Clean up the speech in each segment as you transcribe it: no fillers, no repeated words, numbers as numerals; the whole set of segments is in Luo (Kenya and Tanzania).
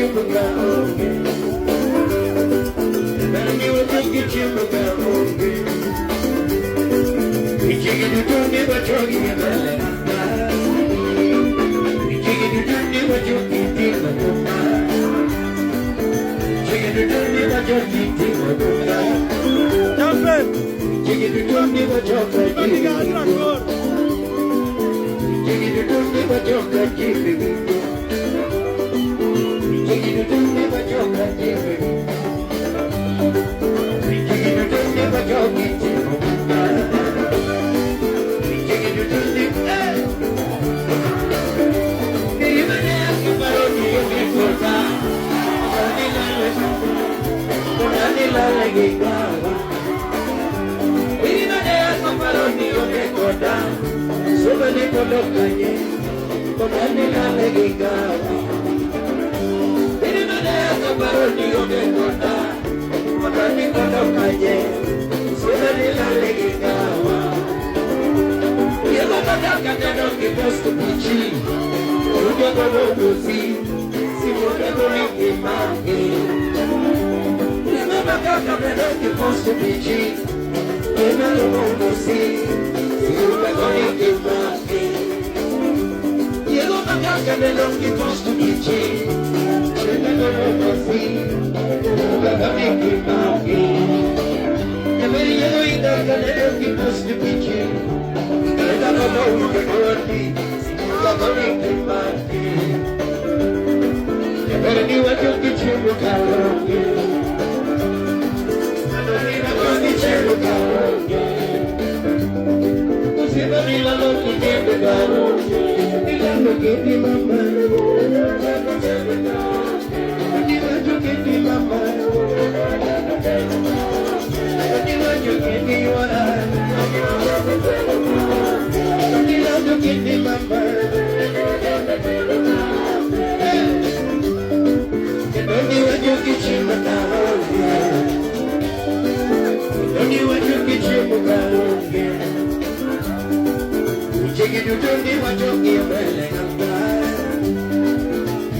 chiemo ka onge. Ber ni wacho gi chiemo ka onge. Wechegi duto ne wacho gi mbele. Wechegi duto ne wacho gi timo kuma. Wechegi duto ne wacho gi timo kuma. Jambe, Wechegi duto ne wacho ka ji Badiga winjo. Adrakor.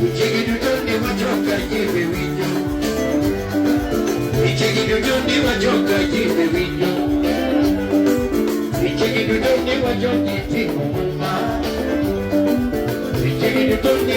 Wechegi duto ne wacho ka ji winjo. Wechegi duto ne wacho ka ji winjo. Wechegi duto ne wacho gi timo kuma. Wechegi duto ne